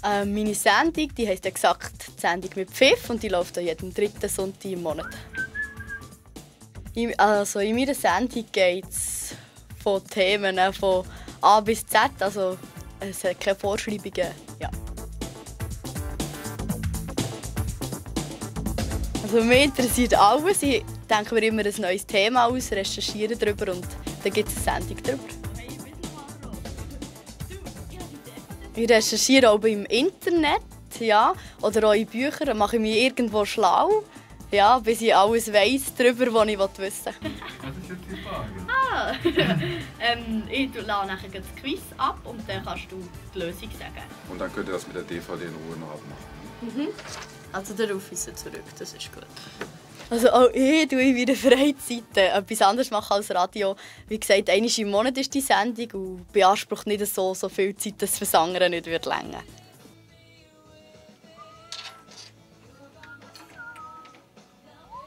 Meine Sendung die heisst exakt die Sendung mit Pfiff und die läuft jeden 3. Sonntag im Monat. In meiner Sendung geht es von Themen von A bis Z, also es hat keine Vorschreibungen. Ja. Also mich interessiert alles. Ich denke mir immer ein neues Thema aus, recherchiere darüber und dann gibt es eine Sendung darüber. Ich recherchiere auch im Internet, ja, oder auch in Büchern. Dann mache ich mich irgendwo schlau, ja, bis ich alles weiss darüber, was ich wissen will. Was ist jetzt die Frage? Ich lade nachher das Quiz ab und dann kannst du die Lösung sagen. Und dann könnt ihr das mit der DVD in Ruhe noch abmachen. Also der Ruf ist zurück, das ist gut. Also auch ich tue in meiner Freizeit etwas anderes machen als Radio. Wie gesagt, einmal im Monat ist die Sendung und beansprucht nicht so viel Zeit, dass es fürs andere nicht reichen würde.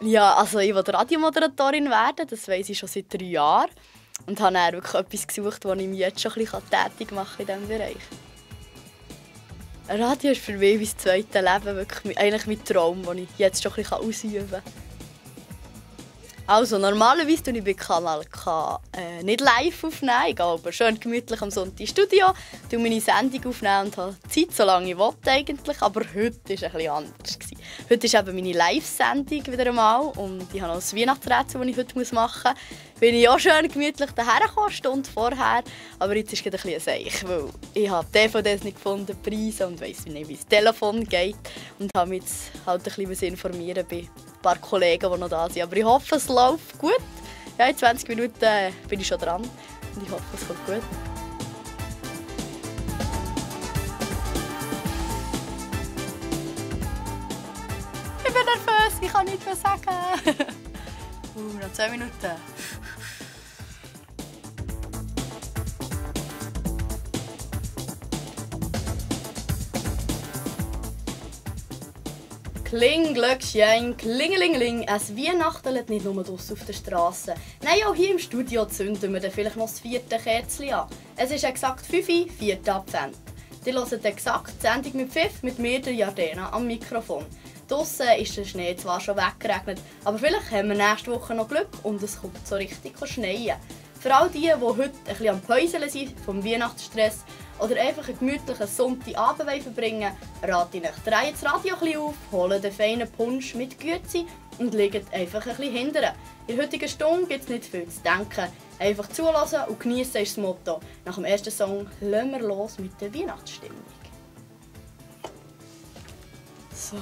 Ja, also ich wollte Radiomoderatorin werden, das weiss ich schon seit 3 Jahren. Und habe dann wirklich etwas gesucht, das ich mich jetzt schon ein bisschen tätig machen kann in diesem Bereich. Radio ist für mich mein zweites Leben, wirklich eigentlich mein Traum, den ich jetzt schon ein bisschen ausüben kann. Also normalerweise tue ich bei Kanal K nicht live aufnehmen. Ich gehe aber schön gemütlich am Sonntag ins Studio, tue meine Sendung aufnehmen und habe Zeit, solange ich will eigentlich. Aber heute war es etwas anders. Heute ist eben meine Live-Sendung wieder einmal und ich habe noch ein Weihnachtsrätsel, das ich heute machen muss. Bin ich auch schön gemütlich dahergekommen, eine Stunde vorher. Aber jetzt ist es ein bisschen ein Seich, weil ich habe DVDs nicht gefunden, Preise und weiss nicht, wie das Telefon geht. Und habe mich jetzt halt ein bisschen informieren bei ein paar Kollegen, die noch da sind. Aber ich hoffe, es läuft gut. Ja, in 20 Minuten bin ich schon dran und ich hoffe, es kommt gut. Ich bin nervös, ich kann nichts mehr sagen. Noch 2 Minuten. Kling, Glöckchen, klingelingeling. Es weihnachtelt nicht nur draussen auf der Straße. Nein, auch hier im Studio zünden wir dann vielleicht noch das 4. Kerzchen an. Es ist exakt 5 Uhr, 4. Advent. Die hören exakt die Sendung mit Pfiff mit mir, der Jardena, am Mikrofon. Draussen ist der Schnee zwar schon weggeregnet, aber vielleicht haben wir nächste Woche noch Glück und es kommt so richtig schneien. Für all die heute ein bisschen am Päuseln sind vom Weihnachtsstress oder einfach einen gemütlichen Sonntagabend verbringen wollen, rate ich euch, dreht das Radio ein bisschen auf, holt den feinen Punsch mit Güte und legt einfach ein bisschen hinterher. In der heutigen Stunde gibt es nicht viel zu denken. Einfach zuhören und genießen ist das Motto. Nach dem ersten Song lassen wir los mit der Weihnachtsstimmung. So.